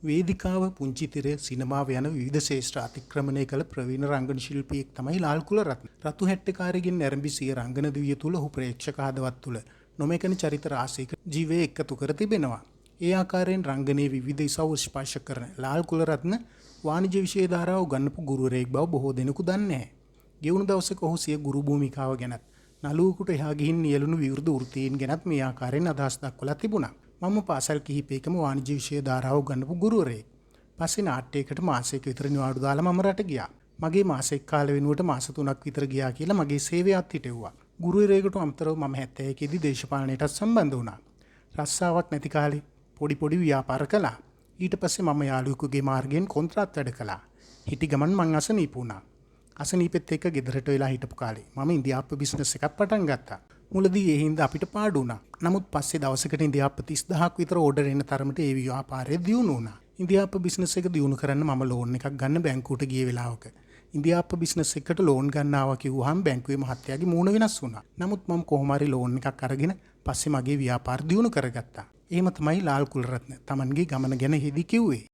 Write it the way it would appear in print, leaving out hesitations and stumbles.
වේදිකාව, පුංචි තිරය, සිනමාව යන විවිධ ක්ෂේත්‍ර අතික්‍රමණය කළ ප්‍රවීණ රංගන ශිල්පියෙක් තමයි ලාල් කුලරත්න. රතු හැට්ටකාරගෙන් ඇරඹි සිය රංගන දිවිය තුළ ඔහු ප්‍රේක්ෂක හදවත් තුළ නොමැකෙන චරිත රාශියක ජීවය එකතු කර තිබෙනවා. ඒ ආකාරයෙන් රංගනයේ විවිධ ඉසව් ස්පර්ශ කරන ලාල් කුලරත්න වාණිජ්‍ය විෂය ධාරාව උගන්වපු ගුරුවරයෙක් බව බොහෝ දෙනෙකු දන්නේ නැහැ. ගෙවුණු දවසක ඔහු සිය ගුරු භූමිකාව ගැනත් නළුවෙකුට එහා ගිහින් නියැලුණු විවෘත වෘත්තීන් ගැනත් මේ ආකාරයෙන් අදහස් දක්වලා තිබුණා. මම පාසල් කිහිපයකම වාණිජ්‍ය විෂය ධාරාව උගන්වපු ගුරුවරයෙක්. පස්සේ නාට්‍යයකට මාසයක විතර නිවාඩු දාලා මම රට ගියා. මගේ මාසෙක් කාලෙ වෙනුවට මාස 3ක් විතර ගියා කියලා මගේ සේවය අත්හිටෙව්වා. ගුරුවරයෙකුට අමතරව මම 71 දී දේශපාලනයටත් සම්බන්ධ වුණා. රස්සාවක් නැති කාලේ පොඩි පොඩි ව්‍යාපාර කළා. ඊට පස්සේ මම යාළුවෙකුගේ මාර්ගයෙන් කොන්ත්‍රාත් වැඩ කළා. හිටි ගමන් මං අසනීප වුණා. අසනීපෙත් එක්ක ගෙදරට වෙලා හිටපු කාලේ මම ඉන්දියාප්ප බිස්නස් එකක් පටන් ගත්තා. මුලදී ඒ හින්දා අපිට පාඩු වුණා. නමුත් පස්සේ දවසකට ඉන්දියාප්ප 30,000ක් විතර ඕඩර් එන තරමට ඒ ව්‍යාපාරය දියුණු වුණා. ඉන්දියාප්ප බිස්නස් එක දියුණු කරන්න මම ලෝන් එකක් ගන්න බැංකුවට ගිය වෙලාවක ඉන්දියාප්ප බිස්නස් එකට ලෝන් ගන්න ආවා කිව්වහම බැංකුවේ මහත්තයාගේ මූණ වෙනස් වුණා. නමුත් මම කොහොම හරි ලෝන් එකක් අරගෙන පස්සේ මගේ ව්‍යාපාර දියුණු කරගත්තා. එහෙම තමයි ලාල් කුලරත්න තමන්ගේ ගමන ගැන හෙදි කිව්වේ.